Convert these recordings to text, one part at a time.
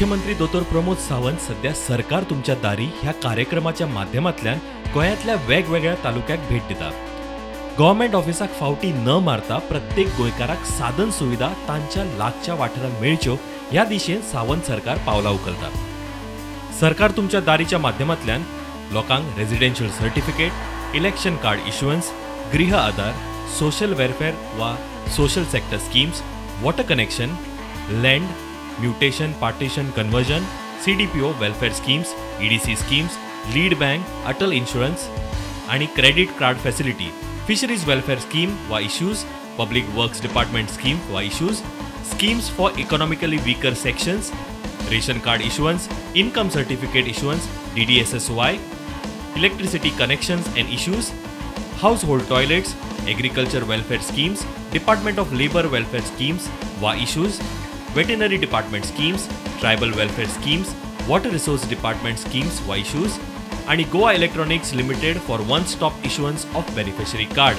मुख्यमंत्री दोतोर प्रमोद सावंत सध्या सरकार तुमच्या दारी ह्या कार्यक्रमाच्या माध्यमांतल्यान गोंयांतल्या वेगवेगळ्या तालुक्याक भेट दिता. गव्हर्मेंट ऑफिसाक फावटी न मारता प्रत्येक गोंयकाराक साधन सुविधा तांच्या लागच्या वाठारांत मेळच्यो ह्या दिशेन सावंत सरकार पावलां उखलता. सरकार तुमच्या दारीच्या माध्यमांतल्यान लोकांक residential certificate, election card issuance, गृह आधार, सोशल वेलफेअर वा social sector schemes, water connection, land, mutation, partition, conversion, CDPO welfare schemes, EDC schemes, lead bank, Atal insurance आणि credit card facility, fisheries welfare scheme वा issues, public works department scheme वा issues, schemes for economically weaker sections, ration card issuance, income certificate issuance, DDSSY, electricity connections and issues, household toilets, agriculture welfare schemes, department of labour welfare schemes वा issues, veterinary department schemes, tribal welfare schemes, water resource department schemes वा issues आणि Goa electronics limited for one stop issuance of beneficiary card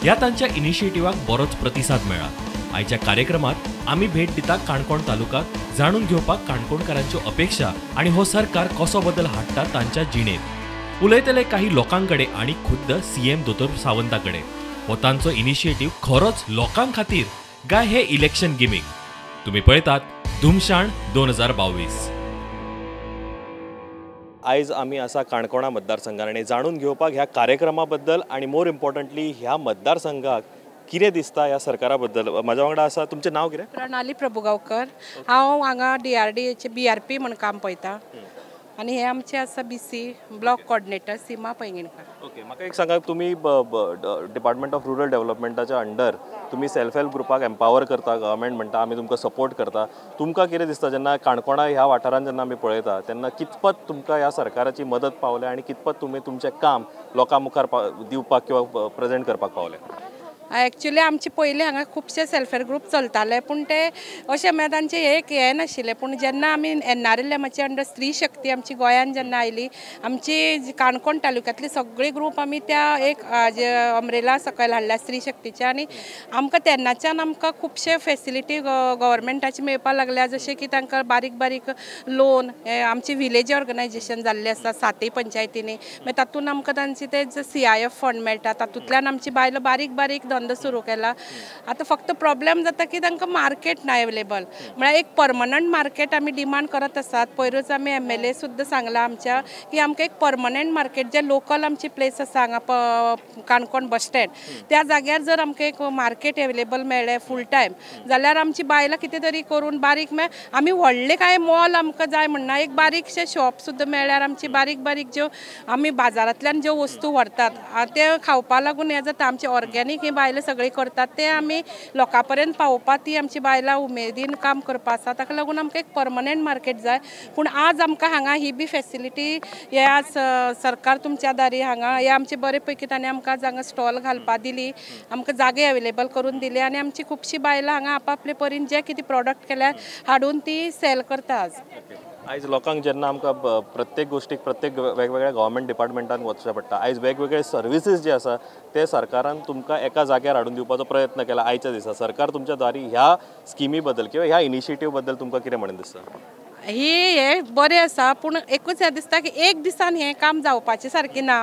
ह्या तांच्या इनिशिएटिव्हाक बरोच प्रतिसाद मेळ्ळा. आयच्या कार्यक्रमात आमी भेट दिता काणकोण तालुक्याक, जाणून घेवपाक काणकोणकारांच्यो अपेक्षा आनी हो सरकार कसो बदल हाडटा तांच्या जिणेंत. उलयतले काही लोकांकडे आनी खुद्द सीएम दोतोर सावंता कडेन. हो तांचो इनिशिएटीव खरोच लोकां खातीर काय हे इलेक्शन गिमीक? तुम्ही पळयतात धुमशाण 2022. आयज आमी आसा काणकोणा मतदारसंघान आनी जाणून घेवपाक ह्या कार्यक्रमा बद्दल आनी मोर इम्पॉर्टंटली ह्या मतदारसंघाक कितें दिसता ह्या सरकारा बद्दल. म्हाज्या वांगडा आसा, तुमचें नांव कितें? प्रणाली प्रभुगांवकर. हांव हांगा DRDAचे BRP म्हण काम पळयता आनी हे आमचे आसा BC block coordinator Seema Painginkar. Okay, म्हाका एक सांगा, तुमी डिपार्टमेंट ऑफ रुरल डेव्हलपमेंटाच्या अंडर तुमी सेल्फ हेल्प ग्रुपाक एम्पावर करता, गव्हर्मेंट म्हणटा आमी तुमकां सपोर्ट करता. तुमकां कितें दिसता जेन्ना काणकोणा ह्या वाठारांत जेन्ना आमी पळयता तेन्ना कितपत तुमकां ह्या सरकाराची मदत पावल्या आनी कितपत तुमी तुमचें काम लोकां मुखार दिवपाक किंवा प्रेजेंट करपाक पावले? एक्चुअली आमचे पयलीं हांगा खुबशे सेल्फ हेल्प ग्रूप चलताले, पूण ते अशें म्हळ्यार तांचें एक हें नाशिल्लें. पूण जेन्ना आमी NRLMाचे अंडर स्त्री शक्ती आमची गोंयांत जेन्ना आयली, आमची काणकोण तालुक्यांतली सगळी ग्रूप आमी त्या एक अम्ब्रेला सकयल हाडल्या स्त्री शक्तीच्या, आनी आमकां तेन्नाच्यान आमकां खुबशे फेसिलिटी गव्हर्मेंटाची मेळपाक लागल्या, जशें की तांकां बारीक बारीक लोन, आमची विलेज ऑर्गनायजेशन जाल्लें आसा सातय पंचायतींनी, मागीर तातूंत आमकां तांचे ते CIF fund मेळटा, तातूंतल्यान आमची बायलां बारीक बारीक धंदो सुरू केला. आतां फक्त प्रॉब्लेम जाता की तांकां मार्केट ना अवेलेबल, म्हळ्यार एक परमनंट मार्केट आमी डिमांड करत आसात. पयरूच आमी MLA सुद्दां सांगलां आमच्या की आमकां एक परमनंट मार्केट, जे लोकल आमची प्लेस आसा हांगा काणकोण बस स्टँड, त्या जाग्यार जर आमकां एक मार्केट अवेलेबल मेळ्ळें फूल टायम जाल्यार आमची बायलां कितें तरी करून बारीक, म्हळ्यार आमी व्हडलें कांय मॉल आमकां जाय म्हणना, एक बारीकशें शॉप सुद्दां मेळ्ळ्यार आमची बारीक बारीक ज्यो आमी बाजारांतल्यान ज्यो वस्तू व्हरतात ते खावपा लागून हें जाता. आमचे ऑर्गेनीक ही बायलां सगळीं करतात ते आमी लोकां पर्यंत पावोवपाक ती आमची बायलां उमेदीन काम करपा आसा, ताका लागून आमकां एक परमनंट मार्केट जाय. पूण आज आमकां हांगा ही बी फेसिलिटी हे आज सरकार तुमच्या दारी हांगा हे आमचे बरे पैकी ताणें आमकां आज हांगा स्टॉल घालपा दिली, आमकां जागे अवेलेबल करून दिले आनी आमची खुबशीं बायलां हांगा आपापले परीन जे कितें प्रोडक्ट केल्यार हाडून ती सेल करता. आज आयज लोकांक जेन्ना आमकां प्रत्येक गोश्टीक प्रत्येक वेगवेगळ्या गव्हर्मेंट डिपार्टमेंटान वचचें पडटा, आयज वेगवेगळे सर्विसीस जे आसा ते सरकारान तुमकां एका जाग्यार हाडून दिवपाचो प्रयत्न केला. आयच्या दिसा सरकार तुमच्या दारी ह्या स्किमी बद्दल किंवा ह्या इनिशिएटीव बद्दल तुमकां कितें म्हणून दिसता? ही हें बरें आसा, पूण एकूच हें दिसता की एक दिसान हें काम जावपाचें सारकें ना.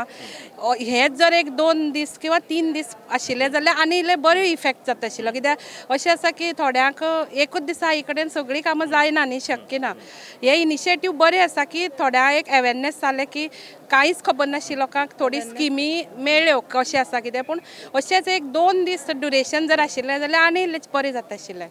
हेंच जर एक 2 दीस किंवा 3 दीस आशिल्लें जाल्यार आनी इल्लें बरें इफेक्ट जाता आशिल्लो. कित्याक अशें आसा की थोड्यांक एकूच दिसा आई कडेन सगळीं कामां जायना न्ही, शक्य ना. हें इनिशिएटीव बरें आसा की थोड्यांक एक अवेरनेस जालें की कांयच खबर नाशिल्लें लोकांक, थोडी स्किमी मेळ्ळ्यो कशें आसा कितें, पूण अशेंच एक 2 दीस ड्युरेशन जर आशिल्लें जाल्यार आनी इल्लें बरें जाता आशिल्लें.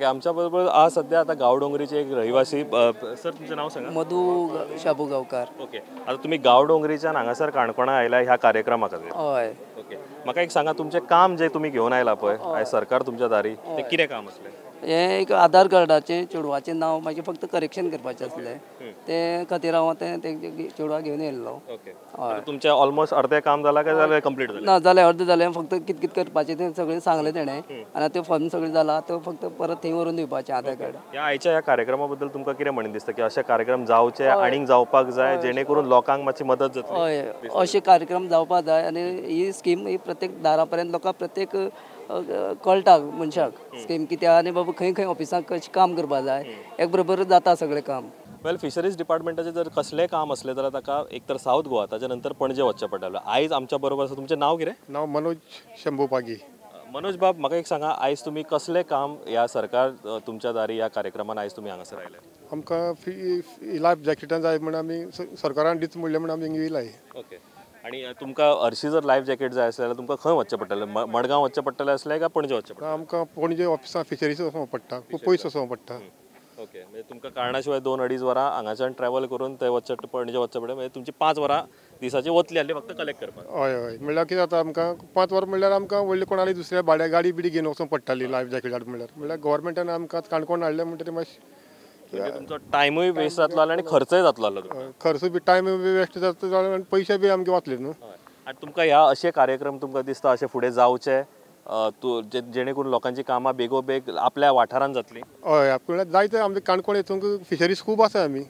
आमच्या बरोबर आज सध्या आता गावडोंगरीचे एक रहिवासी. सर, तुमचें नाव सांगा? मधू शाबू गांवकार. ओके, आता तुमी गावडोंगरीच्यान हांगासर काणकोणा आयला ह्या कार्यक्रमा खातीर. हय. ओके, म्हाका एक सांगा, तुमचें काम जें तुमी घेवन आयला पळय आयज सरकार तुमच्या दारी, तें कितें काम आसलें? हें एक आधार कार्डाचें चेडवाचें नांव मागीर फक्त करेक्शन करपाचें आसलें, ते खातीर हांव तें चेडवा घेवन येयल्लो. ओके, तुमचें ऑलमोस्ट अर्दें काम जालां काय जालें कंप्लीट जालें? ना, जालें, अर्दें जालें, फक्त कितें कितें करपाचें तें सगळें सांगलें तेणें आनी तें फॉर्म सगळें जालां, तो फक्त परत थंय व्हरून दिवपाचें आधार कार्ड. ह्या आयच्या ह्या कार्यक्रमा बद्दल तुमकां कितें म्हणीन दिसता की अशे कार्यक्रम जावचे आनीक जावपाक जाय जेणे करून लोकांक मातशी मदत जातली? हय, अशे कार्यक्रम जावपाक जाय आनी ही स्कीम ही प्रत्येक दारा पर्यंत लोकांक प्रत्येक कळटा मनशाक स्कीम कितें आनी बाबा खंय खंय ऑफिसांत कशें काम करपाक जाय, एक बरोबर जाता सगळें काम. वेल फिशरीज डिपार्टमेंटाचें जर कसलें काम आसलें जाल्यार ताका एक तर सावथ गोवा ताच्या नंतर पणजे वचचें पडटालें. आयज आमच्या बरोबर आसा, तुमचें नांव कितें? नांव मनोज शंभू पागी. मनोज बाब, म्हाका एक सांगा, आयज तुमी कसलें काम ह्या सरकार तुमच्या दारी ह्या कार्यक्रमान आयज तुमी हांगासर आयले? आमकां लायफ जॅकेटां जाय म्हण आमी सरकारान दीत म्हणलें म्हण आमी हिंगा येयलाय. ओके, आनी तुमकां हरशीं जर लायफ जॅकेट जाय आसलें जाल्यार तुमकां खंय वचचें पडटलें? मडगांव वचचें पडटलें आसलें काय पणजे वचचें पडटलें? आमकां पणजे ऑफिसां फिशरीज वचोंक पडटा, खूब पयस वचोंक पडटा. ओके, म्हणजे तुमकां कारणा शिवाय 2-2.5 वरां हांगाच्यान ट्रॅवल करून थंय वचचें, पणजे वचचें पडलें, म्हणजे तुमची 5 वरां दिसाची वतली आसली फक्त कलेक्ट करपाक. हय हय, म्हणल्यार कितें जाता, आमकां 5 वरां म्हणल्यार आमकां व्हडली कोणाली दुसऱ्या भाड्या गाडी बिडी घेवन वचोंक पडटाली लायफ जॅकेट म्हणल्यार. म्हणल्यार गव्हर्मेंटान आमकां काणकोण हाडलें म्हणटकीर मातशें तुमचो टायमूय वेस्ट जातलो आनी खर्चय जातलो आसलो. खर्च बी टायम बी वेस्ट जाता आनी पयशे बी आमगे वाचले न्हू. आनी तुमकां ह्या अशे कार्यक्रम तुमकां दिसता अशे फुडें जावचे जेणे करून लोकांची कामां बेगोबेग आपल्या वाठारांत जातली? हय, म्हणल्यार जायते आमचे काणकोण हितून फिशरीज खूब आसा, आमी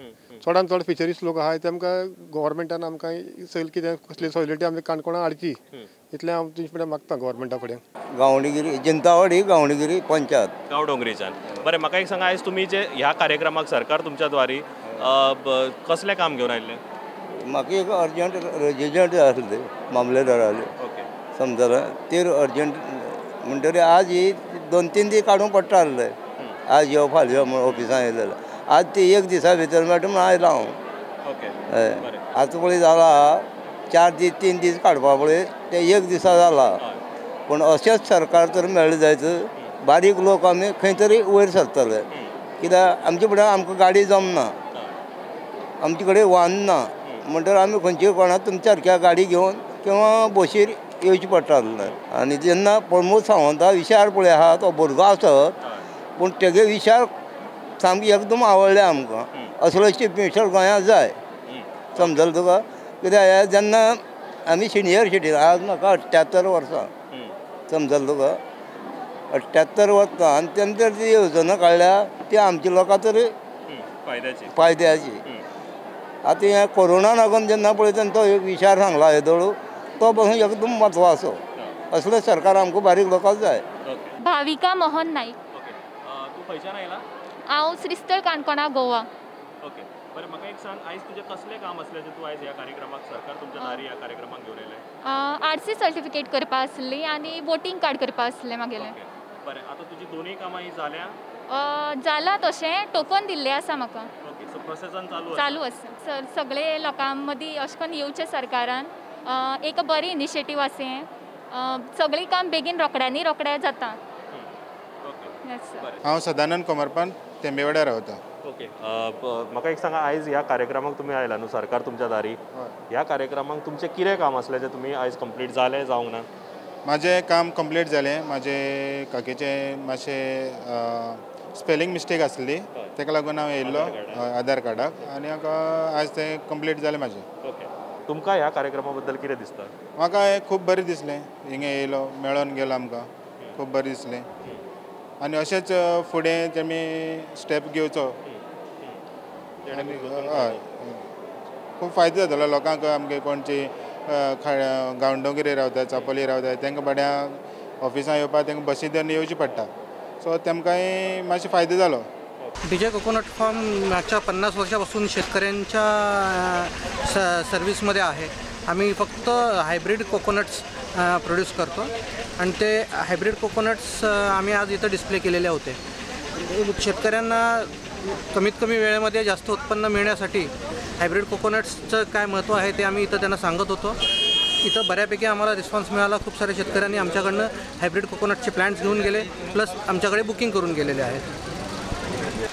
चडान चड फिशरीज लोक आहाय, तेमकां गव्हर्मेंटान आमकां सगळें कितें कसली फेसिलिटी आमच्या काणकोणां हाडची इतलें हांव तुमचे फुडें मागता गव्हर्मेंटा फुडें. गांवडगिरी जिंतावाडी गांवडगिरी पंचायत गांवडोंगरीच्यान. बरें, म्हाका एक सांगा, आयज तुमी जे ह्या कार्यक्रमाक सरकार तुमच्या द्वारी कसलें काम घेवन आयिल्लें? म्हाका एक अर्जंट रजिजंट जाय आसलें मामलेदारालें. ओके, समजलें, ते अर्जंट म्हणटरी आज ही 2-3 दीस काडूंक पडटा आसलें, आज यो फाल्यां यो म्हण ऑफिसान येयलें जाल्यार आज ती एक दिसा भितर मेळटा म्हण आयला हांव. ओके, हय, आतां पळय जाला 4 दीस 3 दीस काडपा पळय ते एक दिसा जाला. पूण अशेंच सरकार तर मेळ्ळें जायत बारीक लोक आमी खंय तरी वयर सरतले, कित्याक आमचे फुडें आमकां गाडी जमना, आमचे कडेन वाहन ना, म्हणटकीर आमी खंयचे कोणा तुमच्या सारक्या गाडी घेवन किंवा बशीर येवचें पडटा आसलें. आनी जेन्ना प्रमोद सावंता विचार पळय आहा तो भुरगो आसत पूण तेगे विचार सामके एकदम आवडले आमकां, असलो चीफ मिनिस्टर गोंयांत जाय. समजलें तुका? कित्याक जेन्ना आमी सिनियर सिटीजन, आज म्हाका 78 वर्सां, समजलें तुका, 78 वर्सां, आनी तेन्ना ती येवजणां काडल्या ती आमच्या लोकां तरी फायद्याची. आतां हें कोरोना लागून जेन्ना पळय तेन्ना तो एक विचार सांगला येदोळ, तो पासून एकदम म्हत्वाचो. असलें सरकार आमकां बारीक लोकांक जाय. भाविका मोहन नाईक. तूं खंयच्यान आयला? हांव श्रीस्थळ काणकोणा गोवा. ओके, बरें, म्हाका एक सांग, आयज तुजें कसलें काम आसलें जें तूं आयज ह्या कार्यक्रमाक सरकार तुमच्या दारी ह्या कार्यक्रमाक घेवन आयलें? आरसी सर्टिफिकेट करपा आसली आनी वोटींग कार्ड करपा आसलें म्हागेलें. बरें, आतां तुजी दोनूय कामां ही जाल्या? जाला तशें, टोकन दिल्लें आसा म्हाका. ओके, सो प्रोसेसान चालू चालू आसा. सगळे लोकां मदीं अशें करून येवचें सरकारान, एक बरी इनिशिएटीव आसा हें, सगळीं काम बेगीन रोखड्यांनी रोखड्या जाता. हांव सदानंद कोमरपंत, तेंबेवाड्यार रावता. ओके, म्हाका एक सांगा, आयज ह्या कार्यक्रमाक तुमी आयला न्हू सरकार तुमच्या दारी, ह्या कार्यक्रमाक तुमचें कितें काम आसलें जें तुमी आयज कंप्लीट जालें जावंक ना? म्हाजें काम कंप्लीट जालें. म्हाजे काकीचें मातशें स्पेलिंग मिस्टेक आसली, ताका लागून हांव येयल्लो आधार कार्डाक, आनी म्हाका आज तें कंप्लीट जालें म्हाजें. ओके, तुमकां ह्या कार्यक्रमा बद्दल कितें दिसता? म्हाका हें खूब बरें दिसलें, हिंगा येयलो मेळोन गेलो आमकां खूब बरें दिसलें, आनी अशेंच फुडें तेमी स्टेप घेवचो आनी हय खूब फायदो जातलो लोकांक. आमगे कोणची गांवडोंगरी रावता, चापोली रावता, तांकां बड्या ऑफिसान येवपाक तांकां बसी धरून येवची पडटा, सो तेमकांय मातशें फायदो जालो. विजय कोकोनट फार्म मागच्या 50 वर्षापासून शेतकऱ्यांच्या सर्व्हिसमध्ये आहे. आम्ही फक्त हायब्रिड कोकोनट्स प्रोड्यूस करतो आणि ते हायब्रिड कोकोनट्स आम्ही आज इथं डिस्प्ले केलेले होते. शेतकऱ्यांना कमीत कमी वेळेमध्ये जास्त उत्पन्न मिळण्यासाठी हायब्रिड कोकोनट्सचं काय महत्त्व आहे ते आम्ही इथं त्यांना सांगत होतो. इथं बऱ्यापैकी आम्हाला रिस्पॉन्स मिळाला. खूप सारे शेतकऱ्यांनी आमच्याकडनं हायब्रिड कोकोनटचे प्लांट्स घेऊन गेले, प्लस आमच्याकडे बुकिंग करून गेलेले आहेत.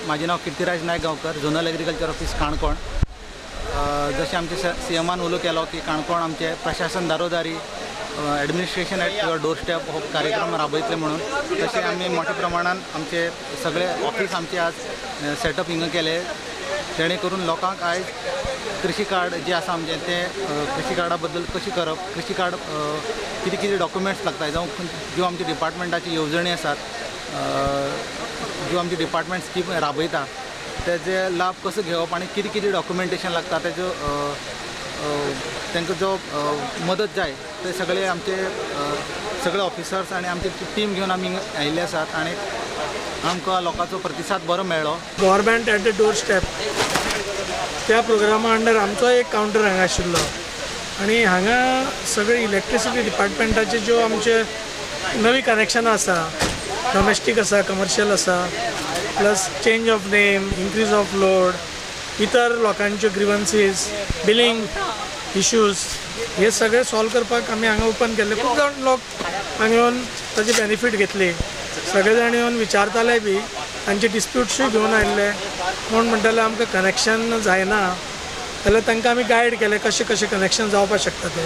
माझे नाव Kirtiraj Naik Gaonkar, zonal agriculture office Canacona. जशें आमचे सी एमान उलो केलो की काणकोण आमचें प्रशासन दारोदारी administration at your door step हो कार्यक्रम राबयतले म्हणून, तशें आमी मोठ्या प्रमाणान आमचे सगळे ऑफिस आमचे आज सेटअप हिंगा केले, जेणे करून लोकांक आयज कृषी कार्ड जे आसा आमचें तें कृषी कार्डा बद्दल कशी करप, कृषी कार्ड कितें कितें डॉक्युमेंट्स लागता, जावं ज्यो आमच्या डिपार्टमेंटाची येवजणी आसात, ज्यो आमचे डिपार्टमेंट स्कीम राबयता तेजे लाभ कसो घेवप आनी कितें कितें डॉक्युमेंटेशन लागता, तेजो तांकां जो मदत जाय ते सगळे आमचे सगळे ऑफिसर्स आनी आमची टीम घेवन आमी आयिल्ले आसात आनी आमकां लोकांचो प्रतिसाद बरो मेळ्ळो. Government at the door step त्या प्रोग्रामा अंडर आमचो एक कावंटर हांगा आशिल्लो आनी हांगा सगळे इलेक्ट्रिसिटी डिपार्टमेंटाचे ज्यो आमचे नवी कनेक्शनां आसा, डोमेस्टीक आसा, कमर्शियल आसा, plus change of name, increase of load, इतर लोकांच्यो ग्रिवन्सीज, बिलींग इश्यूज हे सगळे सॉल्व करपाक आमी हांगा ओपन केल्ले. खूब जाण लोक हांगा येवन ताजे बेनिफीट घेतले, सगळे जाण येवन विचारताले बी, तांचे डिस्प्युट्सूय घेवन आयिल्ले. कोण म्हणटाले आमकां कनेक्शन जायना जाल्यार तांकां आमी गायड केले कशें कशें कनेक्शन जावपाक शकता, ते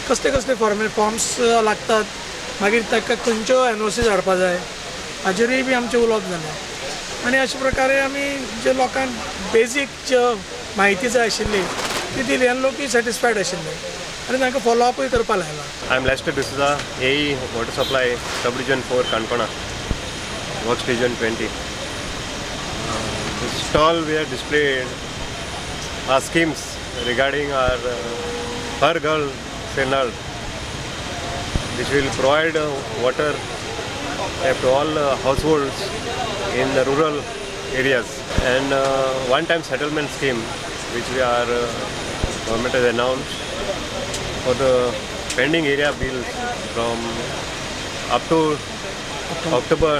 कसले कसले फॉर्म्स लागतात, मागीर ताका खंयच्यो एनओसीज हाडपा जाय, हाजेरूय बी आमचें उलोवप जालें. आनी अशे प्रकारे आमी जे लोकांक बेजीक ज्यो म्हायती जाय आशिल्ली ती दिली आनी लोकूय सॅटिस्फायड आशिल्ले आनी तांकां फॉलोअपूय करपाक लायला. I am Lester D'Souza, AE water supply sub division 4 Canacona, works division 20. The stall we have displayed our schemes regarding our Har Ghar Se Nal, which will provide water to all households in the rural areas, and one-time settlement scheme which we are government has announced for the pending area bills from up to October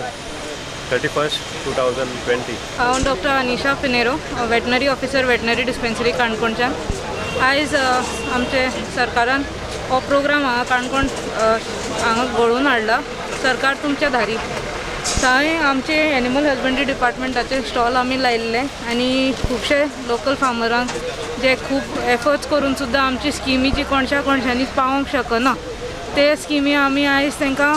31st 2020. हांव doctor Anisha Pinheiro, veterinary officer, veterinary dispensary काणकोणच्यान. आयज आमचे सरकारान हो programme हांगा काणकोण हांगा घडोवन हाडला, सरकार तुमच्या दारी. थंय आमचे एनिमल हजबंडरी डिपार्टमेंटाचे स्टॉल आमी लायिल्ले आनी खुबशे लोकल फार्मरांक जे खूब एफर्ट्स करून सुद्दां आमची स्किमी जी कोणशा कोणशांनी पावोवंक शकना ते स्किमी आमी आयज तांकां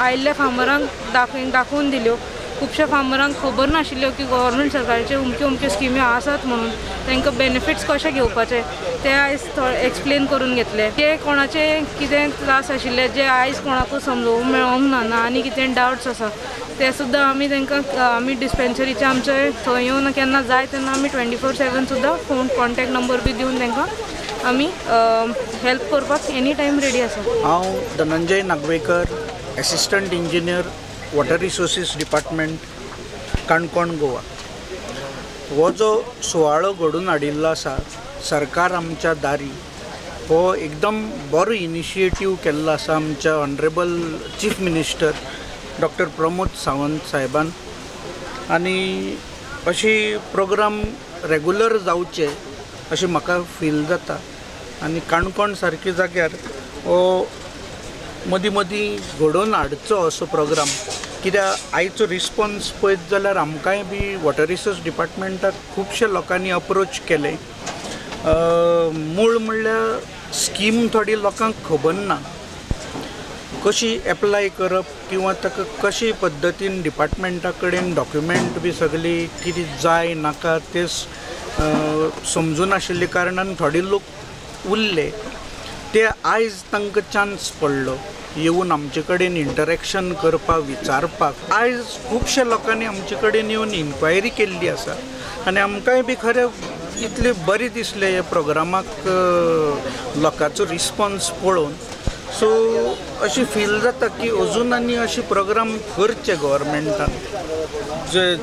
आयिल्ल्या फार्मरांक दाखोवन दिल्यो. खुबश्या फार्मरांक खबर नाशिल्ल्यो की गव्हर्मेंट सरकाराच्यो अमक्यो अमक्यो स्किमी आसात म्हणून तांकां बेनिफिट्स कशे घेवपाचे ते आयज थोडे एक्सप्लेन करून घेतले. जे कोणाचे कितें त्रास आशिल्ले जे आयज कोणाकूय समजोवंक मेळोंक ना ना आनी कितें डावट्स आसा ते सुद्दां आमी तांकां आमी डिस्पेन्सरीचे आमचे थंय येवन केन्ना जाय तेन्ना आमी 24/7 सुद्दां फोन कॉन्टेक्ट नंबर बी दिवन तांकां आमी हेल्प करपाक एनी टायम रेडी आसा. हांव Dhananjay Nagvekar, assistant engineer, water resources department, Canacona, Goa. हो जो सुवाळो घडून हाडिल्लो आसा सरकार आमच्या दारी, हो एकदम बरो इनिशिएटीव केल्लो आसा आमच्या honourable chief minister doctor Pramod Sawant साहेबान. आनी अशी प्रोग्राम रेगुलर जावचे अशें म्हाका फील जाता. आनी काणकोण सारक्या जाग्यार हो मदीं मदीं घडोवन हाडचो असो प्रोग्राम, कित्याक आयचो रिस्पोन्स पळयत जाल्यार आमकांय बी वॉटर रिसोर्स डिपार्टमेंटाक खुबशे लोकांनी अप्रोच केले. मूळ म्हणल्यार स्कीम थोडी लोकांक खबर ना, कशी एप्लाय करप किंवा ताका कशी पद्दतीन डिपार्टमेंटा कडेन डॉक्युमेंट बी सगळी कितें जाय नाका ते समजून आशिल्ले कारणान थोडे लोक उरले. ते आयज तांकां चान्स पडलो येवन आमचे कडेन इंटरेक्शन करपाक, विचारपाक. आयज खुबशे लोकांनी आमचे कडेन येवन इन्क्वायरी केल्ली आसा आनी आमकांय बी खरें इतलें बरें दिसलें ह्या प्रोग्रामाक लोकांचो रिस्पोन्स पळोवन. सो अशें फील जाता की अजून आनी अशे प्रोग्राम करचे गव्हर्मेंटान, जे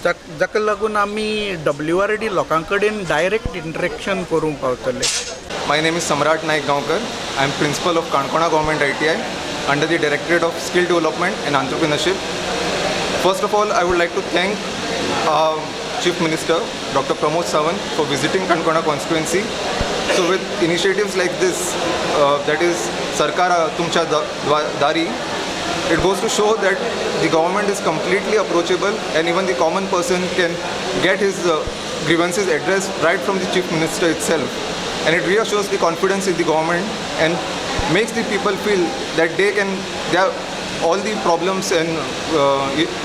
जाका लागून आमी WRD लोकां कडेन डायरेक्ट इंटरेक्शन करूंक पावतले. My name is Samrat Naik Gaonkar. I am principal of Canacona Government ITI under the Directorate of Skill Development and Entrepreneurship. First of all, I would like to thank Chief Minister Dr. Pramod Sawant for visiting Canacona constituency. So with initiatives like this, that is Sarkar Tumcha Dari, it goes to show that the government is completely approachable and even the common person can get his grievances addressed right from the Chief Minister itself. And it reassures the confidence in the government and makes the people feel that they can, all the problems and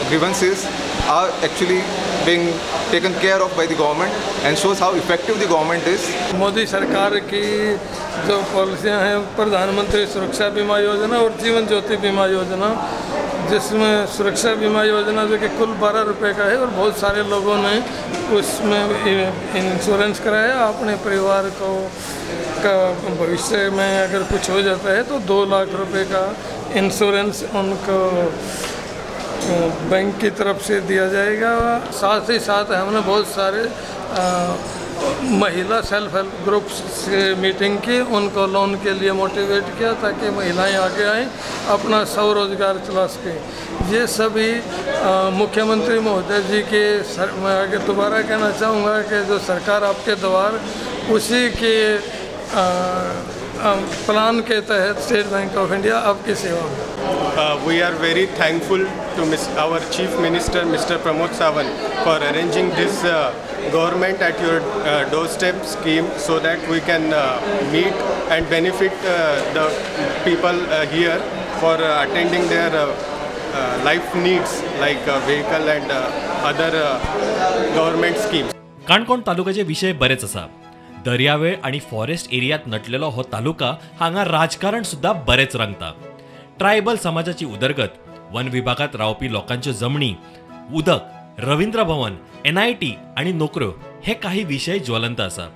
grievances are actually being taken care of by the government and shows how effective the government is. Modi सरकार की जो पॉलिसियां हैं, प्रधानमंत्री सुरक्षा बीमा योजना और जीवन ज्योति बीमा योजना, जिसमें सुरक्षा बीमा योजना जो कि कुल 12 रुपये का है और बहुत सारे लोगों ने उसमें इंश्योरेंस कराया। अपने परिवार को का भविष्य में अगर कुछ हो जाता है तो 2 लाख रुपए का इंश्योरेंस उनको बैंक की तरफ से दिया जाएगा। साथ ही साथ हमने बहुत सारे महिला सेल्फ हेल्प ग्रुप से मीटिंग की, उनको लोन के लिए मोटिवेट किया ताकि महिलाएं आगे आएँ, अपना स्वरोजगार चला सकें। ये सभी मुख्यमंत्री महोदय जी के मैं आगे दोबारा कहना चाहूँगा कि जो सरकार आपके द्वार, उसी के प्लान के तहत स्टेट बैंक ऑफ इंडिया आपकी सेवा में। We are very thankful to our Chief Minister Mr. Pramod Sawant for arranging this government at your doorstep scheme so that we can meet and benefit the people here for attending their life needs like vehicle and other government schemes. Canacona तालुक्याचे विषय बरेच आसा. दर्यावेळ आणि forest एरियात नटलेलो हो तालुका हांगा राजकारण सुद्धा बरेच रंगता. ट्रायबल समाजाची उदरगत, वन विभागात रावपी लोकांच्यो जमणी, उदक, रवींद्र भवन, NIT आणि नोकऱ्यो हे काही विषय ज्वलंत आसा.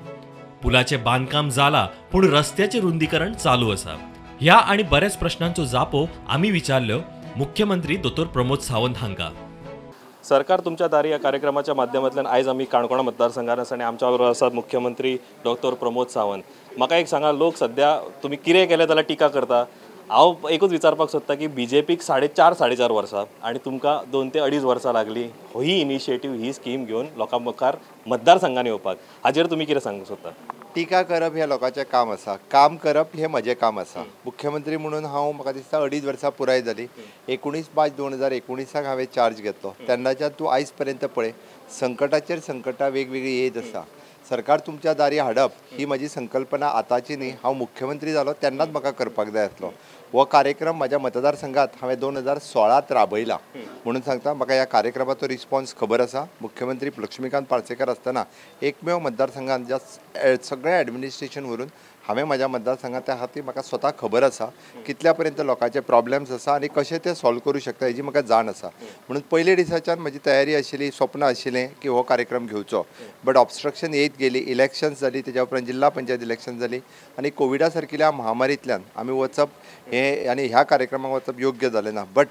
पुलाचे बांदकाम जाला पूण रस्त्याचे रुंदीकरण चालू आसा. ह्या आणि बरेच प्रश्नांचो जापो आमी विचारल्यो मुख्यमंत्री दोतोर प्रमोद सावंत हांकां. सरकार तुमच्या दारी ह्या कार्यक्रमाच्या माध्यमांतल्यान आयज आमी काणकोणा मतदारसंघात आसा आनी आमच्या बरोबर आसात मुख्यमंत्री डॉक्टर प्रमोद सावंत. म्हाका एक सांगा, लोक सद्या तुमी कितें केलें जाल्यार टिका करता. हांव एकूच विचारपाक सोदता की बीजेपीक 4.5 वर्सां आनी तुमकां 2 ते 2.5 वर्सां लागली ही इनिशिएटीव, ही स्कीम घेवन लोकां मुखार मतदारसंघान येवपाक. हाजेर तुमी कितें सांगूंक सोदता? टिका करप हें लोकांचें काम आसा, काम करप हें म्हजें काम आसा. मुख्यमंत्री म्हणून हांव म्हाका दिसता 2.5 वर्सां पुराय जाली. 19 मार्च 2019 हांवें चार्ज घेतलो. तेन्नाच्यान तूं आयज पर्यंत पळय संकटाचेर संकटां वेगवेगळीं येत आसा. सरकार तुमच्या दारी हाडप ही म्हजी संकल्पना आतांची न्ही, हांव मुख्यमंत्री जालो तेन्नाच म्हाका करपाक जाय आसलो. हो कार्यक्रम म्हज्या मतदारसंघात हांवें 2016 राबयला म्हणून सांगता. म्हाका ह्या कार्यक्रमाचो रिस्पॉन्स खबर आसा. मुख्यमंत्री लक्ष्मीकांत पार्सेकर आसतना एकमेव मतदारसंघात ज्या सगळें एडमिनिस्ट्रेशन व्हरून हांवें म्हज्या मतदारसंघात त्या खातीर म्हाका स्वता खबर आसा कितल्या पर्यंत लोकांचे प्रॉब्लेम्स आसा आनी कशें ते सॉल्व करूं शकता हेजी म्हाका जाण आसा. म्हणून पयले दिसाच्यान म्हजी तयारी आशिल्ली, स्वप्न आशिल्लें की हो कार्यक्रम घेवचो. बट ऑब्स्ट्रक्शन येत गेली, इलेक्शन्स जाली, तेज्या उपरांत जिल्हा पंचायत इलेक्शन जाली आनी कोविडा सारकिल्या महामारींतल्यान आमी वचप हें आनी ह्या कार्यक्रमाक वचप योग्य जालें ना. बट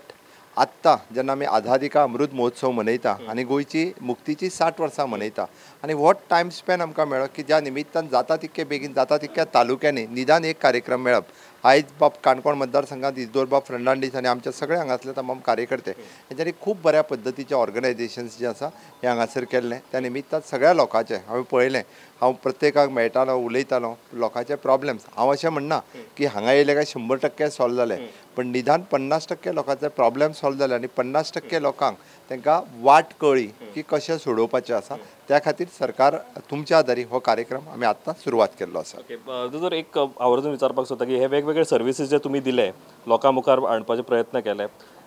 आत्तां जेन्ना आमी आझादी का अमृत महोत्सव मनयता आनी गोंयची मुक्तीची 60 वर्सां मनयता आनी हो टायम स्पॅन आमकां मेळ्ळो की ज्या निमित्तान जाता तितके बेगीन जाता तितक्या तालुक्यांनी निदान एक कार्यक्रम मेळप. आयज बाब काणकोण मतदारसंघात इजदोर बाब फर्नांडीस आनी आमच्या सगळे हांगासले तमाम कार्यकर्ते हेंच्यांनी खूब बऱ्या पद्दतीचे ऑर्गनायझेशन्स जे आसा हें हांगासर केल्लें. त्या निमित्तान सगळ्या लोकांचें हांवें पळयलें, हांव प्रत्येकाक मेळटालो, उलयतालो, लोकांचे प्रॉब्लेम्स. हांव अशें म्हणना की हांगा येयले काय 100% सॉल्व जाले, पण निदान 50% लोकांचे प्रॉब्लेम सॉल्व जाले आनी 50% लोकांक तांकां वाट कळ्ळी की कशें सोडोवपाचें आसा. त्या खातीर सरकार तुमच्या आदारी हो कार्यक्रम आमी आत्तां सुरवात केल्लो आसा. ओके, दोतोर एक आवर्जून विचारपाक सोदता की हे वेगवेगळे सर्विसीस जे तुमी दिले लोकां मुखार हाडपाचे प्रयत्न केले,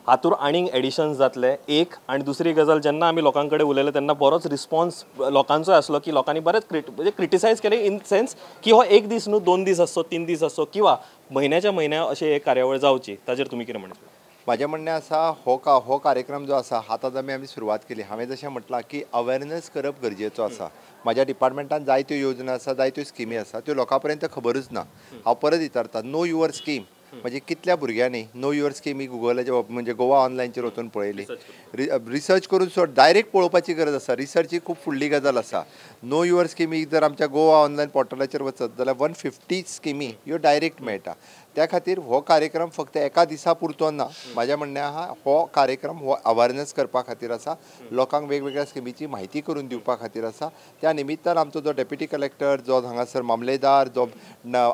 हातूर आनीक एडिशन्स जातले एक. आनी दुसरी गजाल, जेन्ना आमी लोकां कडेन उलयले तेन्ना बरोच रिस्पॉन्स लोकांचो आसलो की लोकांनी बरेच म्हणजे क्रिटिसायज केलें इन सेन्स की हो एक दीस न्हू, 2 दीस आसचो, 3 दीस आसचो किंवा म्हयन्याच्या म्हयन्या अशें एक कार्यावळ जावची. ताजेर तुमी कितें म्हणटा? म्हाजें म्हणणें आसा हो कार्यक्रम जो आसा आतां आमी सुरवात केली. हांवें जशें म्हटलां की अवेरनस करप गरजेचो आसा. म्हाज्या डिपार्टमेंटान जायत्यो योजना आसा, जायत्यो स्किमी आसा, त्यो लोकां पर्यंत खबरूच ना. हांव परत विचारता, नो your scheme म्हणजे कितल्या भुरग्यांनी नो your scheme ही गुगलाचेर म्हणजे गोवा ऑनलायनचेर वचून पळयली, रिसर्च करून सोड, डायरेक्ट पळोवपाची गरज आसा. रिसर्च ही खूब फुडली गजाल आसा. नो your scheme ही जर आमच्या गोवा ऑनलायन पोर्टलाचेर वचत जाल्यार 150 स्किमी ह्यो डायरेक्ट मेळटा. त्या खातीर हो कार्यक्रम फक्त एका दिसा पुरतो ना. म्हाजें म्हणणें आहा हो कार्यक्रम हो अवेरनस करपा खातीर आसा, लोकांक वेगवेगळ्या स्किमीची म्हायती करून दिवपा खातीर आसा. त्या निमित्तान आमचो जो डेप्युटी कलेक्टर, जो हांगासर मामलेदार, जो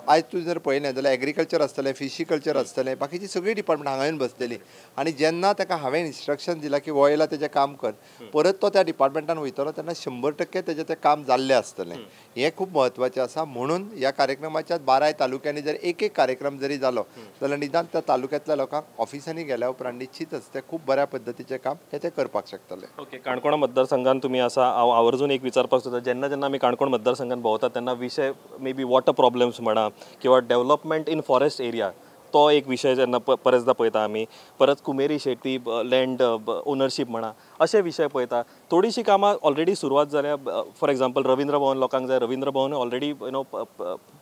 आयज तूं जर पळयलें जाल्यार एग्रीकल्चर आसतलें, फिशिकल्चर आसतलें, बाकीची सगळीं डिपार्टमेंट हांगा येवन बसलेली. आनी जेन्ना ताका हांवें इन्स्ट्रक्शन दिलां की हो येयला तेजें काम कर, परत तो त्या डिपार्टमेंटान वयतलो तेन्ना 100% तेजें तें काम जाल्लें आसतलें. हें खूब म्हत्वाचें आसा. म्हणून ह्या कार्यक्रमाच्या 12 तालुक्यांनी जर एक एक कार्यक्रम जरी जालो जाल्यार निदान त्या तालुक्यांतल्या लोकांक ऑफिसांनी गेल्या उपरांत निश्चितच ते खूब बऱ्या पद्दतीचें काम हे ते करपाक शकतले. ओके, काणकोण मतदारसंघान तुमी आसा. हांव आवर्जून एक विचारपाक सोदता, जेन्ना जेन्ना आमी काणकोण मतदारसंघान भोंवता तेन्ना विशय मे बी वॉटर प्रॉब्लम्स म्हणा किंवा डेव्हलपमेंट इन फॉरेस्ट एरिया तो एक विशय जेन्ना परसदां पळयता आमी, परत कुमेरी शेट्टी लँड ओनरशीप म्हणा अशे विशय पळयता. थोडीशीं कामां ऑलरेडी सुरवात जाल्या. फॉर एग्जाम्पल रवींद्र भवन लोकांक जाय, Ravindra Bhavan already you know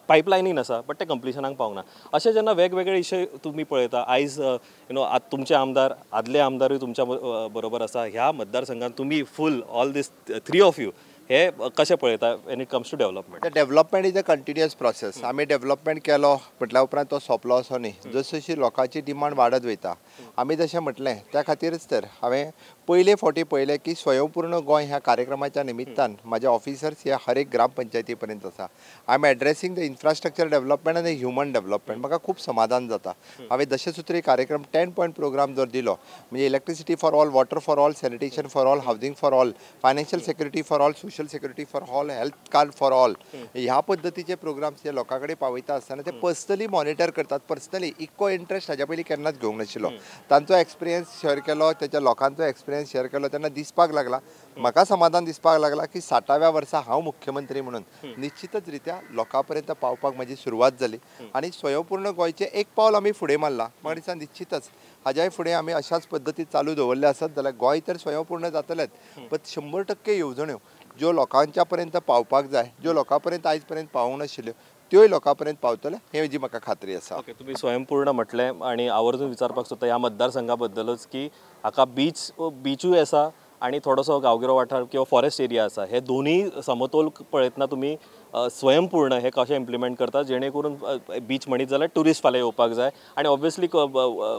पायपलायनीन आसा बट तें कंप्लिशनाक पावंक ना. अशें जेन्ना वेगवेगळे विशय तुमी पळयता, आयज you know तुमचे आमदार, आदले आमदारूय तुमच्या बरोबर आसा. ह्या मतदारसंघात तुमी full all this 3 of you हे कशें पळयता when it comes to development? Development is a continuous process. आमी डेव्हलपमेंट केलो म्हटल्या उपरांत तो सोंपलो असो न्ही, जशी लोकांची डिमांड वाडत वयता. आमी जशें म्हटलें त्या खातीरच तर हांवें पयले फावटी पळयलें की स्वयंपूर्ण गोंय ह्या कार्यक्रमाच्या निमित्तान म्हाजे ऑफिसर्स ह्या हर एक ग्रामपंचायती पर्यंत आसा. I am addressing the infrastructure development आनी ह्युमन डेव्हलपमेंट. म्हाका खूब समाधान जाता. हांवें दशसूत्री कार्यक्रम 10 पॉयंट प्रोग्राम जर दिलो म्हणजे electricity for all, water for all, sanitation for all, housing for all, financial security for all, social security for all, health card for all, ह्या पद्दतीचे प्रोग्राम्स हे लोकां कडेन पावयता आसतना ते पर्सनली मॉनिटर करतात. पर्सनली इतको इंट्रस्ट हाज्या पयलीं केन्नाच घेवंक नाशिल्लो. तांचो एक्सपिरियन्स शेअर केलो, तेच्या लोकांचो एक्सपिरियन्स शेअर केलो तेन्ना दिसपाक लागला, म्हाका समाधान दिसपाक लागला की 60व्या वर्सा हांव मुख्यमंत्री म्हणून निश्चितच रित्या लोकां पर्यंत पावपाक म्हाजी सुरवात जाली आनी स्वयंपूर्ण गोंयचें एक पावल आमी फुडें मारलां. म्हाका दिसता निश्चितच हाज्याय फुडें आमी अशाच पद्दतीन चालू दवरले आसत जाल्यार गोंय तर स्वयंपूर्ण जातलेंच, पण 100% येवजण्यो ज्यो लोकांच्या पर्यंत पावपाक जाय, ज्यो लोकां पर्यंत आयज पर्यंत पावूंक नाशिल्ल्यो त्योय लोकां पर्यंत पावतले हे जी म्हाका खात्री आसा. ओके, तुमी स्वयंपूर्ण म्हटलें आनी आवर्जून विचारपाक सोदता ह्या मतदारसंघा बद्दलच की हाका बीचूय आसा आनी थोडोसो गांवगिरो वाठार किंवा फॉरेस्ट एरिया आसा, हे दोनूय समतोल पळयतना तुमी स्वयंपूर्ण हे कशें इम्प्लिमेंट करता जेणे करून बीच म्हणीत जाल्यार ट्युरिस्ट फाल्यां येवपाक जाय आनी ऑब्वियसली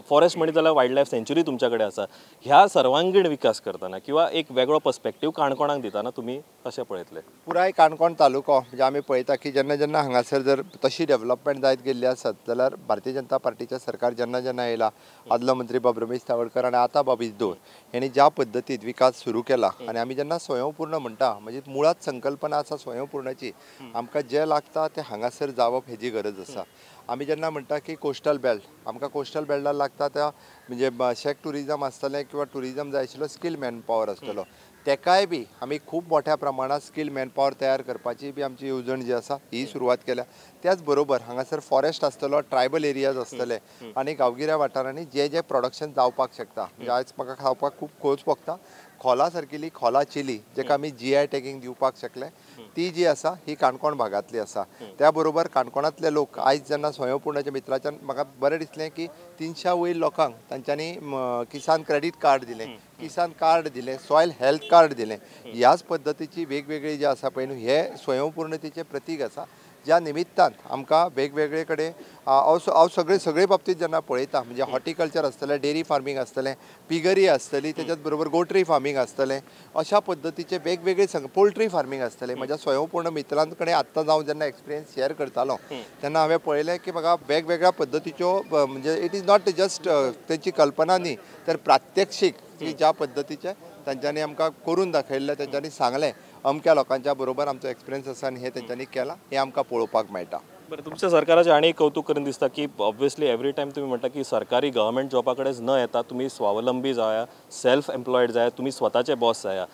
फॉरेस्ट म्हणीत जाल्यार वायल्ड लायफ सँच्युरी तुमच्या कडेन आसा. ह्या सर्वांगीण विकास करतना किंवा एक वेगळो पर्सपेक्टीव काणकोणाक दितना तुमी कशें पळयतले? पुराय काणकोण तालुको म्हणजे आमी पळयता की जेन्ना जेन्ना हांगासर जर तशी डेव्हलपमेंट जायत गेल्ली आसत जाल्यार भारतीय जनता पार्टीचें सरकार जेन्ना जेन्ना येयला, आदलो मंत्री बाब रमेश तवडकर आनी आतां बाब इजदोर हेणी ज्या पद्दतीन विकास सुरू केला आनी आमी जेन्ना स्वयंपूर्ण म्हणटा म्हणजे मुळात संकल्पना आसा स्वयंपूर्णाची, आमकां जें लागता तें हांगासर जावप हेजी गरज आसा. आमी जेन्ना म्हणटा की कोस्टल बेल्ट, आमकां कोस्टल बेल्टार लागता त्या म्हणजे शेक ट्युरिजम आसतलें किंवा ट्युरिजम जाय आशिल्लो स्कील मॅनपावर आसतलो, तेकाय बी आमी खूब मोठ्या प्रमाणात स्कील मॅनपावर तयार करपाची बी आमची येवजण जी आसा ही सुरवात केल्या. त्याच बरोबर हांगासर फॉरेस्ट आसतलो, ट्रायबल एरियाज आसतले आनी गांवगिऱ्या वाठारांनी जे जे प्रोडक्शन जावपाक शकता. म्हणजे आयज म्हाका खावपाक खूब खोस भोगता, खोला सारकिली खोला चिली जेका आमी GI tagging दिवपाक शकले ती जी आसा ही काणकोण भागांतली आसा. त्या बरोबर काणकोणांतले लोक आयज जेन्ना स्वयंपूर्णाच्या मित्राच्यान म्हाका बरें दिसलें की 300 वयर लोकांक तांच्यांनी किसान क्रेडीट कार्ड दिलें, किसान कार्ड दिलें, सॉयल हेल्थ कार्ड दिलें. ह्याच पद्दतीची वेगवेगळी जी आसा पळय न्हू हे स्वयंपूर्णतेचें प्रतीक आसा, ज्या निमित्तान आमकां वेगवेगळे कडेन हांव सगळे सगळे बाबतींत जेन्ना पळयता म्हणजे हॉर्टिकल्चर आसतलें, डेरी फार्मींग आसतलें, पिगरी आसतली, तेच्याच बरोबर गोट्री फार्मींग आसतलें, अशा पद्दतीचे वेगवेगळे पोल्ट्री फार्मींग आसतलें. म्हज्या स्वयंपूर्ण मित्रां कडेन आत्तां हांव जेन्ना एक्सपिरियन्स शेअर करतालो तेन्ना हांवें पळयलें की म्हाका वेगवेगळ्या पद्दतीच्यो म्हणजे it is not just तेंची कल्पना न्ही तर प्रात्यक्षीक की ज्या पद्दतीचे तांच्यांनी आमकां करून दाखयल्लें, तांच्यांनी सांगलें अमक्या लोकांच्या बरोबर आमचो एक्सपिरियन्स आसा आनी हें तेंच्यांनी केलां, हें आमकां पळोवपाक मेळटा. बरें, तुमच्या सरकाराचें आनी कौतूक करून दिसता की ऑब्वियसली एवरी टायम तुमी म्हणटा की सरकारी गव्हर्मेंट जॉबा कडेन न येता तुमी स्वावलंबी जाया, सेल्फ एम्प्लॉयड जाया, तुमी स्वताचे बॉस जाया.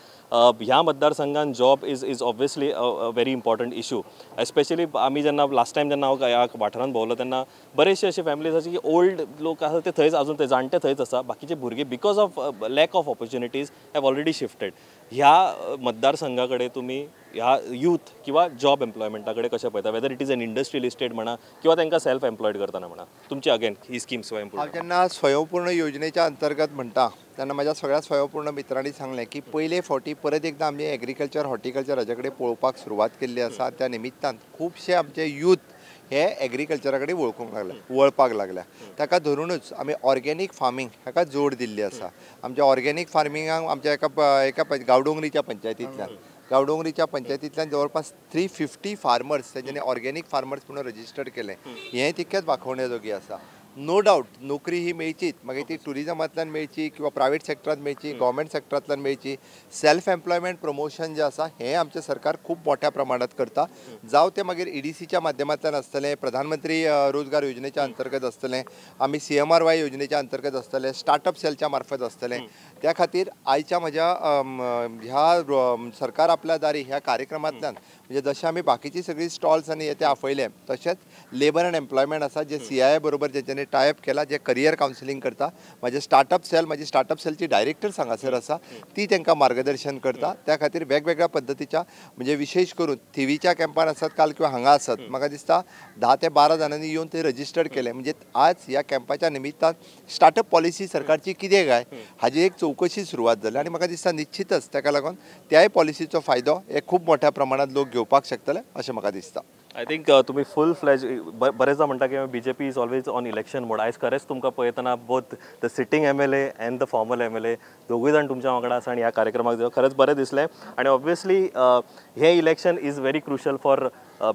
ह्या मतदारसंघान job is obviously a very important issue. Especially आमी जेन्ना लास्ट टायम जेन्ना हांव ह्या वाठारांत भोंवलो तेन्ना बरेचशे अशे फॅमिलीज आसा की ओल्ड लोक आसा ते थंयच अजून ते जाणटे थंयच आसा, बाकीचे भुरगे because of lack of opportunities have already shifted. ह्या मतदारसंघा कडेन तुमी ह्या यूथ किंवा जॉब एम्प्लॉयमेंटा कडेन कशें पळयता, whether it is an industrial estate म्हणा किंवा तांकां सेल्फ एम्प्लॉयड करतना म्हणा, तुमची अगेन ही स्कीम स्वयंपूर्ण? हांव जेन्ना स्वयंपूर्ण योजनेच्या अंतर्गत म्हणटा तेन्ना म्हाज्या सगळ्या स्वयंपूर्ण मित्रांनी सांगलें की पयले फावटी परत एकदां आमी एग्रीकल्चर हॉर्टिकल्चर हाजे कडेन पळोवपाक सुरवात केल्ली आसा. त्या निमित्तान खुबशे आमचे यूथ हे एग्रीकल्चरा कडेन वळखूंक लागले, वळपाक लागल्या. ताका धरुनूच आमी ऑर्गेनीक फार्मींग हाका जोड दिल्ली आसा. आमच्या ऑर्गेनीक फार्मिंगाक आमच्या एका गांवडोंगरीच्या पंचायतींतल्यान गांवडोंगरीच्या पंचायतींतल्यान जवळपास 350 फार्मर्स तेंच्यांनी ऑर्गेनीक फार्मर्स म्हणून रजिस्टर्ड केलें, हें तितकेंच वाखोवण्या जोगी आसा. नो डावट नोकरी ही मेळचीच, मागीर ती ट्युरिजमांतल्यान मेळची किंवा प्रायवेट सेक्टरांत मेळची, गव्हर्मेंट सेक्टरांतल्यान मेळची. सेल्फ एम्प्लॉयमेंट प्रमोशन जें आसा हें आमचें सरकार खूब मोठ्या प्रमाणांत करता, जावं तें मागीर EDCच्या माध्यमांतल्यान आसतलें, प्रधानमंत्री रोजगार योजनेच्या अंतर्गत आसतलें, आमी CMRY योजनेच्या अंतर्गत आसतलें, स्टार्टअप सेलच्या मार्फत आसतलें. त्या खातीर आयच्या म्हज्या ह्या सरकार आपल्या दारी ह्या कार्यक्रमांतल्यान म्हणजे जशें आमी बाकीची सगळीं स्टॉल्स आनी हे ते आपयले, तशेंच लेबर अँड एम्प्लॉयमेंट आसा जे CII बरोबर जेंच्यांनी टायप केला, जे करियर कावन्सिलींग करता, म्हाजे स्टार्टअप सेल, म्हाजी स्टार्टअप सेलची डायरेक्टर्स हांगासर आसा ती तांकां मार्गदर्शन करता. त्या खातीर वेगवेगळ्या पद्दतीच्या म्हणजे विशेश करून थिवीच्या कॅम्पान आसत काल किंवा हांगा आसत, म्हाका दिसता 10 ते 12 जाणांनी येवन ते रजिस्टर्ड केले. म्हणजे आज ह्या कॅम्पाच्या निमित्तान स्टार्टअप पॉलिसी सरकारची कितें काय हाजी एक चवकशी चवकशी सुरवात जाली आनी म्हाका दिसता निश्चितच ताका लागून त्याय पॉलिसीचो फायदो हे खूब मोठ्या प्रमाणात लोक घेवपाक शकतले अशें म्हाका दिसता. I think तुमी फूल फ्लॅज बरेचदा म्हणटा की BJP is always on election mode. आयज खरेंच तुमकां पळयतना both the sitting MLA and the former MLA दोगूय जाण तुमच्या वांगडा आसा आनी ह्या कार्यक्रमाक खरेंच बरें दिसलें. आनी ऑब्वियसली हें election is very crucial for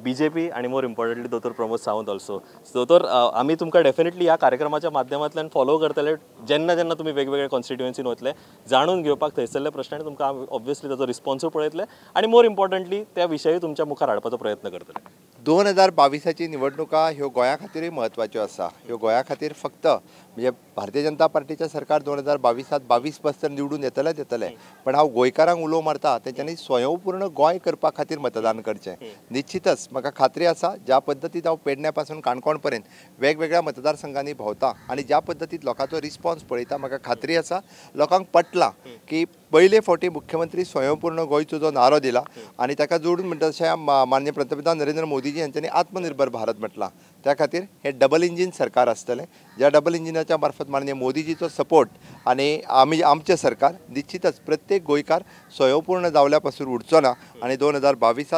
BJP आनी मोर इम्पॉर्टंटली दोतोर प्रमोद सावंत ऑल्सो. दोतोर, आमी तुमकां डेफिनेटली ह्या कार्यक्रमाच्या माध्यमांतल्यान फॉलो करतले, जेन्ना जेन्ना तुमी वेगवेगळे कॉन्स्टिट्युएन्सीन वतले जाणून घेवपाक थंयसरले प्रश्न आनी तुमकां ऑब्वियसली ताचो रिस्पॉन्सूय पळयतले आनी मोर इम्पॉर्टंटली त्या विशयूय तुमच्या मुखार हाडपाचो प्रयत्न करतले. 2022 निवडणुका ह्यो गोंया खातीरूय म्हत्वाच्यो आसा. ह्यो गोंया खातीर फक्त म्हणजे भारतीय जनता पार्टीचें सरकार 2022 22 बस्तर निवडून येतलेच येतलें, पण हांव गोंयकारांक उलो मारता तेंच्यांनी स्वयंपूर्ण गोंय करपा खातीर मतदान करचें. निश्चितच म्हाका खात्री आसा ज्या पद्दतीन हांव पेडण्या पासून काणकोण पर्यंत वेगवेगळ्या मतदारसंघांनी भोंवता आनी ज्या पद्दतीन लोकांचो रिस्पॉन्स पळयता, म्हाका खात्री आसा लोकांक पटलां की पयले फावटी मुख्यमंत्री स्वयंपूर्ण गोंयचो जो नारो दिला आनी ताका जोडून म्हणटा तशें माननीय पंतप्रधान नरेंद्र मोदीजी यांच्यानी आत्मनिर्भर भारत म्हटलां, त्या खातीर हें डबल इंजीन सरकार आसतलें, ज्या डबल इंजिनाच्या मार्फत माननीय मोदीजीचो सपोर्ट आनी आमी आमचें सरकार निश्चितच प्रत्येक गोंयकार स्वयंपूर्ण जावल्या पासून उरचो ना आनी 2022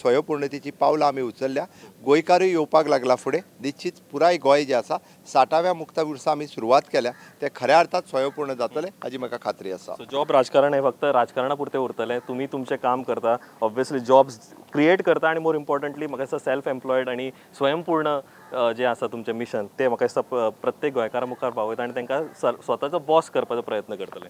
स्वयंपूर्णतेची पावलां आमी उचलल्या. गोंयकारूय येवपाक लागला फुडें, निश्चित पुराय गोंय जें आसा 60व्या मुक्ता वर्सा आमी सुरवात केल्या तें खऱ्या अर्थात स्वयंपूर्ण जातलें हाजी म्हाका खात्री आसा. जॉब राजकारण हें फक्त राजकारणा पुरतें उरतलें, तुमी तुमचें काम करता, ऑब्वियसली जॉब्स क्रिएट करता आनी मोर इम्पॉर्टंटली म्हाका दिसता सेल्फ एम्प्लॉयड आनी स्वयंपूर्ण जें आसा तुमचें मिशन तें म्हाका दिसता प्रत्येक गोंयकारा मुखार पावयता आनी तांकां स्वताचो बॉस करपाचो प्रयत्न करतले.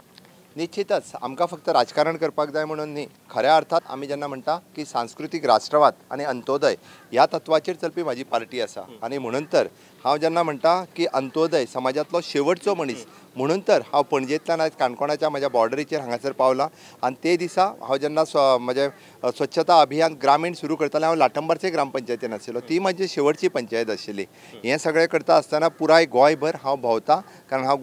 निश्चितच आमकां फक्त राजकारण करपाक जाय म्हणून न्ही, खऱ्या अर्थात आमी जेन्ना म्हणटा की सांस्कृतीक राष्ट्रवाद आनी अंत्योदय ह्या तत्वाचेर चलपी म्हाजी पार्टी आसा आनी म्हणून तर हांव जेन्ना म्हणटा की अंत्योदय समाजांतलो शेवटचो मनीस म्हणून तर हांव पणजेंतल्यान आयज काणकोणाच्या म्हज्या बॉर्डरीचेर हांगासर पावलां आनी ते दिसा हांव जेन्ना म्हजें स्वच्छता अभियान ग्रामीण सुरू करतालें हांव लाटंबारचे ग्रामपंचायतीन आशिल्लो, ती म्हजी शेवटची पंचायत आशिल्ली. हें सगळें करता आसतना पुराय गोंयभर हांव भोंवता, कारण हांव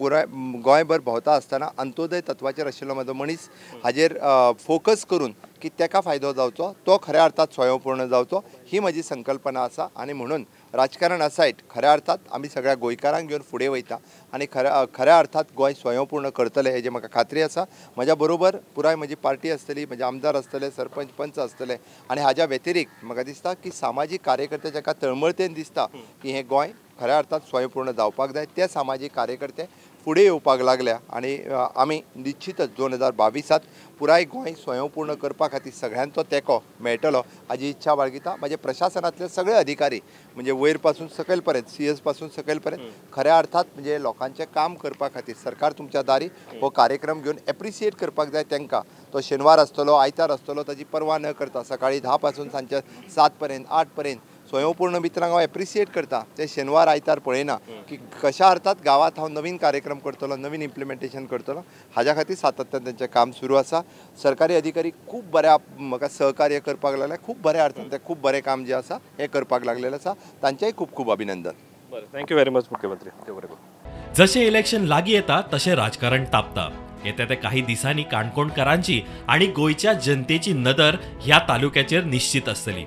गोंयभर भोंवता आसतना अंत्योदय तत्वाचेर आशिल्लो म्हजो मनीस हाजेर फोकस करून की ताका फायदो जावचो, तो खऱ्या अर्थात स्वयंपूर्ण जावचो ही म्हजी संकल्पना आसा. आनी म्हणून राजकारण असायट खऱ्या अर्थात आमी सगळ्या गोंयकारांक घेवन फुडें वयता आनी खऱ्या अर्थात गोंय स्वयंपूर्ण करतले हेजी म्हाका खात्री आसा. म्हज्या बरोबर पुराय म्हजी पार्टी आसतली, म्हजे आमदार आसतले, सरपंच पंच आसतले आनी हाज्या व्यतिरिक्त म्हाका दिसता की सामाजीक कार्यकर्ते जाका तळमळतेन दिसता की हें गोंय खऱ्या अर्थात स्वयंपूर्ण जावपाक जाय ते सामाजीक कार्यकर्ते फुडें येवपाक लागल्या आनी आमी निश्चितच 2022 पुराय गोंय स्वयंपूर्ण करपा खातीर सगळ्यांचो तेंको मेळटलो हाजी इच्छा बाळगिता. म्हजे प्रशासनांतले सगळे अधिकारी म्हणजे वयर पासून सकयल पर्यंत, CS पासून सकयल पर्यंत खऱ्या अर्थात म्हणजे लोकांचें काम करपा खातीर सरकार तुमच्या दारी हो कार्यक्रम घेवन एप्रिसिएट करपाक जाय तांकां. तो शेनवार आसतलो, आयतार आसतलो ताजी पर्वा न करता सकाळीं 10 पासून सांजच्या 7 पर्यंत 8 पर्यंत स्वयंपूर्ण मित्रांक हांव एप्रिसिएट करता. ते शेनवार आयतार पळयना की कशा अर्थात गांवांत हांव नवीन कार्यक्रम करतलो, नवीन इम्प्लिमेंटेशन करतलो, हाज्या खातीर सातत्यान तेंचें काम सुरू आसा. सरकारी अधिकारी खूब बऱ्या म्हाका सहकार्य करपाक लागले, खूब बऱ्या अर्थान ते खूब बरें काम जें आसा हें करपाक लागलेलें आसा, तांचेंय खूब खूब अभिनंदन. बरें, thank you very much मुख्यमंत्री. बरें, जशें इलेक्शन लागीं येता तशें राजकारण तापता. येत्या त्या काही दिसांनी काणकोणकारांची आनी गोंयच्या जनतेची नदर ह्या तालुक्याचेर निश्चित आसतली.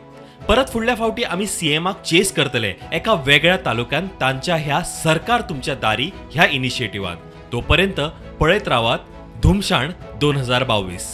परत फुडल्या फावटी आमी सीएमाक चेस करतले एका वेगळ्या तालुक्यान तांच्या ह्या सरकार तुमच्या दारी ह्या इनिशिएटिव्हान. तोपर्यंत पळयत रावात धुमशाण 2022.